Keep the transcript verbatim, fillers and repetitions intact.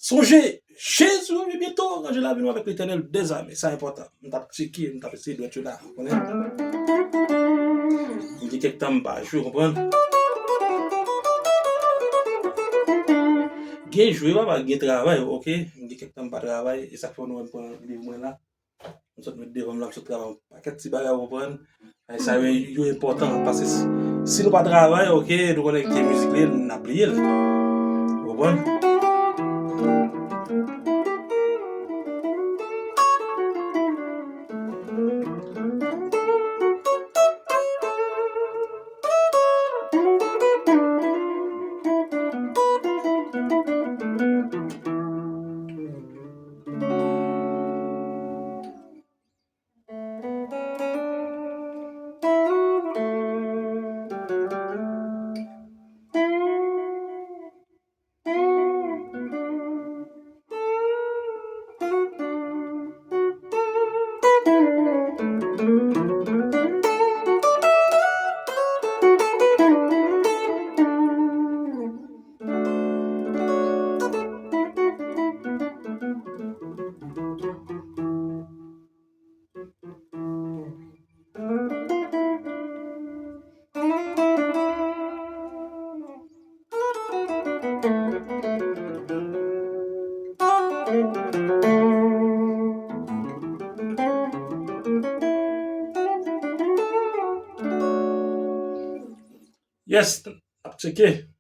Sonje, Jezi revyen byento, ranje lavi nou avèk Letènèl dèzame. Sa enpòtan. M t ap tcheke, m t ap eseye dwèt yo la, ou konnen. M gen kèk tan m pa jwe, ou konprann? Gen jwe, papa, gen travay, oke? M gen kèk tan m pa travay, e sa k fè nou wè m pran liv mwen la. M sot met devan m la, m sot travay yon pakèt ti bagay, ou konprann? Ay, sa yo, yo enpòtan, paske si, si nou pa travay, oke, nou konnen ke mizik li, n ap bliye l. Ou konprann? Yes, ap tcheke.